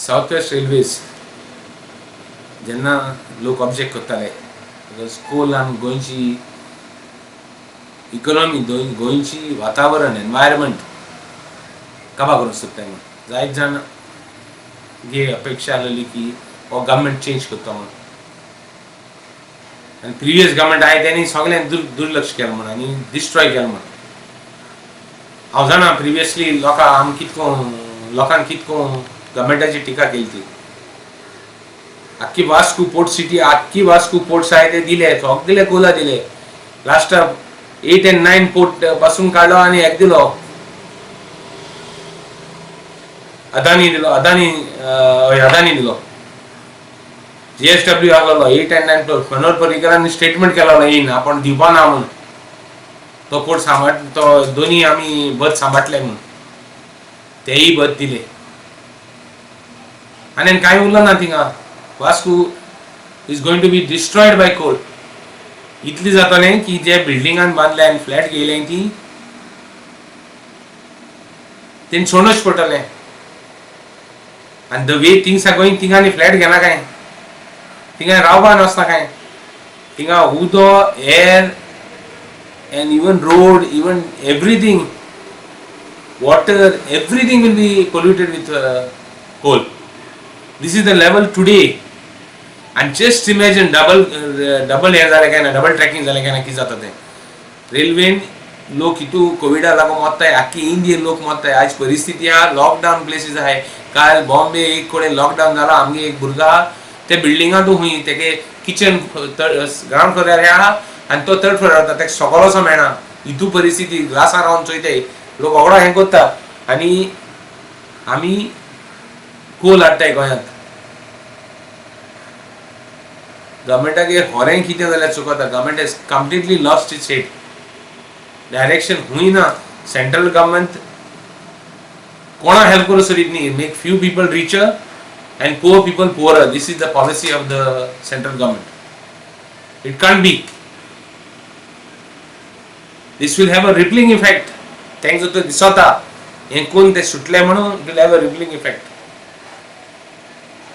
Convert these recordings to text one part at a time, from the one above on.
South waste railways जेन्ना लोक object करताले because Coal आनी गोंयची इकॉनॉमी, गोंयची वातावरण, एनवायरमेंट काबा करूंक सोदताय म्हूण जायत जाण गे अपेक्षा आसलेली की हो गव्हर्मेंट चेंज करता म्हूण. आनी प्रिवियस गव्हर्मेंट आहाय तेणी सगळें दुर्लक्ष केलें म्हूण आनी डिस्ट्रॉय केलें म्हूण. हांव जाणा प्रिवियसली लोकां आमी कितको लोकांक कितको गव्हर्मेंटाची टिका केली ती. आख्खी वास्को पोर्ट सिटी, आख्खी वास्को पोर्ट्स आहाय ते दिले, सगळे कोला दिले. लास्टाक 8 and 9 port पासून काडलो आनी एक दिलो, अदानी दिलो, अदानी हय अदानी दिलो. GSW आहलोलो 8 and 9 port. Manohar पर्रीकरान स्टेटमेंट केलोलो येयन आपूण दिवपा ना म्हूण तो पोर्ट सांबाळ, तो दोनी आमी बद सांबाळले म्हूण, तेय बद दिले. आनी कांय उरलो ना थिंगा. Vasco is going to be destroyed by coal. इतली जातलें की जे बिल्डिंगान बांदले आनी फ्लॅट घेयले ती तेणी सोडूच पडटलें. आनी the way things are going, थिंगा आनी फ्लॅट घेना काय, थिंगा रावपाक वचना काय, थिंगा उदो, air and even road, even everything, water, everything will be polluted with coal. This is the level today. And just imagine double double हें जालें काय ना, डबल ट्रॅकिंग जालें काय ना, कितें जाता तें. रेल्वेन लोक हितू कोविडा लागून मोत्ताय, आख्खी इंडियन लोक मोत्ताय. आयज परिस्थिती आहा, लॉकडावन प्लेसीस आहाय. काल बॉम्बे एक कडेन लॉकडावन जाला, आमगे एक भुरगो आहा ते बिल्डिंगांतू खूंय तेगे किचन ग्रावंड फ्लोरार आहा आनी तो थर्ड फ्लोरार वता, तेका सकल वचोंक मेळना. हितू परिस्थिती ग्लासार रावन चोयताय लोक, होगडो हें करता. आनी आमी कोल हाडटाय गोंयांत. गव्हर्मेंटाक होरें कितें जाल्यार चुकता. Government has completely lost its head, direction हुंय ना. सेंट्रल गव्हर्मेंट कोणा हेल्प करूं सोदीत न्ही. Make few people richer and poor people poorer. This is the policy of the central government. It can't be. This will have a rippling effect. तांकां तो दिसता हें कोण ते सुटले म्हणून, it will have a rippling effect.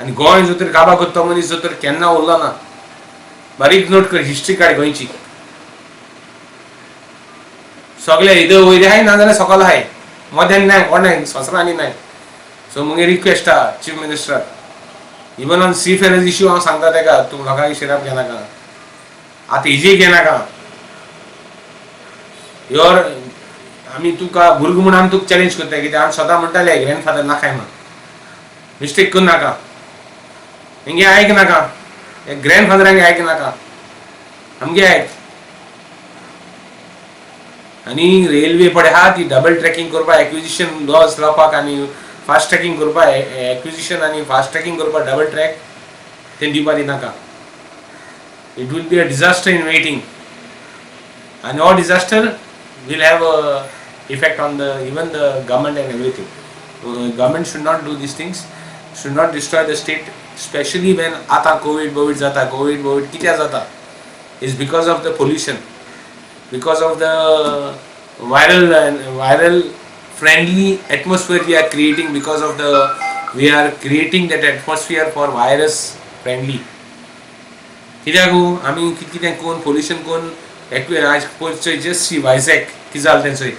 आनी गोंय जो तर काबा करता मनीस जो तर केन्ना उरलो ना. बारीक नोट कर, हिस्ट्री काड गोंयची. सगळे इधर वयर आहाय ना जाल्यार सकल आहाय, मदेन नाय, कोण संवसारांनी आनी नाय. सो मुगे रिक्वेस्ट आहा चीफ मिनिस्टराक, even on sea ferries issue हांव सांगता तेका, तूं लोकांक शिराप घेनाका, आतां हेजेय घेनाका. Your आमी तुका भुरगो म्हूण आमी तुका चॅलेंज करता, कित्याक आमी सदां म्हणटाले ग्रँडफादर नाकाय म्हूण. मिस्टेक करूं नाका, हेंगे आयक नाका, ग्रँडफादरांगे आयक नाका, आमगे आयक. आनी रेल्वे पळय आहा ती डबल ट्रॅकिंग करपाक, एक्विजिशन लॉज लावपाक आनी फास्ट ट्रॅकिंग करपाक, एक्विजिशन आनी फास्ट ट्रॅकिंग करपाक डबल ट्रॅक तें दिवपा दिनाका. It will be a disaster in waiting. आनी हो disaster will have a effect on the even the government and everything. Government should not do these things, should not destroy the state, especially when आतां Covid बोवीड जाता. Covid बोवीड कित्याक जाता? Is because of the pollution, because of the viral friendly atmosphere we are creating, because of the we are creating that atmosphere for virus friendly. कित्याक आमी कितें कितें करून pollution करून आयज पळय, जस्ट सी वायझॅक कितें जालें तें चोय.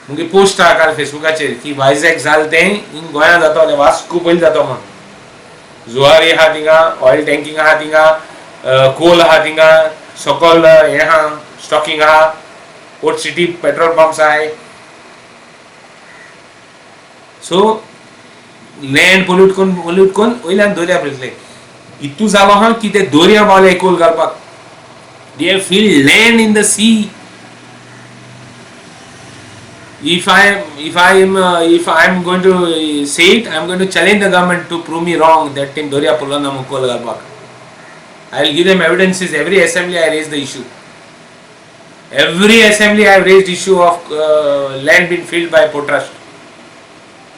मुगे पोस्ट आहा काल फेसबुकाचेर की वायझॅक जालें तें हिंग गोंयांत जातलें, वास्को पयलीं जातो म्हूण. जुवारी आहा थिंगा, ऑयल टँकिंग आहा थिंगा, कोल आहा थिंगा, सकल हें आहा, स्टॉकिंग आहा, पोर्ट सिटी पेट्रोल पंप्स आहाय. सो लँड पोल्यूट करून पोल्यूट करून वयल्यान दर्या पळयतले. इतू जालो आहा की ते दर्या पावले कोल घालपाक. They have filled land in the sea. If I am going to say it, I am going to challenge the government to prove me wrong that in दर्या पुरलो ना कोल घालपाक. I will give them evidences. Every assembly I raise the issue. Every assembly I have raised issue of land being filled by Port Trust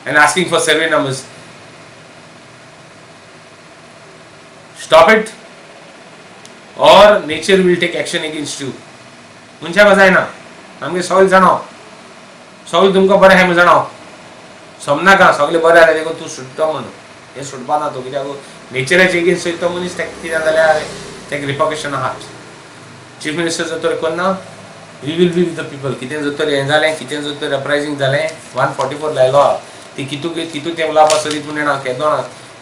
and asking for survey numbers. Stop it or nature will take action against you. मनशाक जायना, आमगे सगळे जाणो, सगळे तुमकां बरें आहा म्हूण जाणो, समनाका सगळे बरें आहा देखून तूं सुट्टा म्हणून. हें सोडपा ना तो, कित्याक नेचराचे एगेन्स्ट वयता तो मनीस, ताका कितें जाल्यार ताका रिपरकशन आहाच. चीफ मिनिस्टर जर तर करना, we will be with the people. कितें जर तर हें जालें, कितें जर तर अपरायजींग जालें, 144 लायलो आहा ती कितू कितू तें उलोवपा सोदीत म्हूण जाणा, केदो ना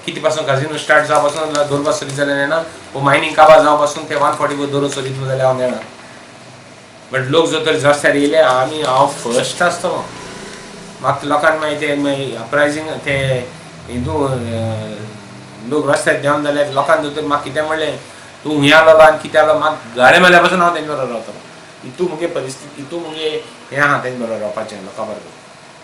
कितें पासून काजिनो स्टार्ट जावं पासून दवरपा सोदीत जाल्यार जाणा, वो मायनींग काबार जावं पासून ते 144 दवरून सोदीत म्हूण जाल्यार हांव जाणा. बट लोक जर तर रस्त्यार येयले, आमी हांव फर्स्ट आसतलो. म्हाका लोकांक मागीर ते मागीर अपरायजींग ते हितू लोक रस्त्यार देंवन जाल्यार लोकांक जर तर म्हाका कितें म्हणलें, तूं हुंय आसलो आनी कितें आसलो, म्हाका गाळे मारल्या पासून हांव तेंचे बरोबर रावतलो. इतू मुगे परिस्थिती, इतू मुगे हें आहा तेंचे बरोबर रावपाचें लोकां बरोबर.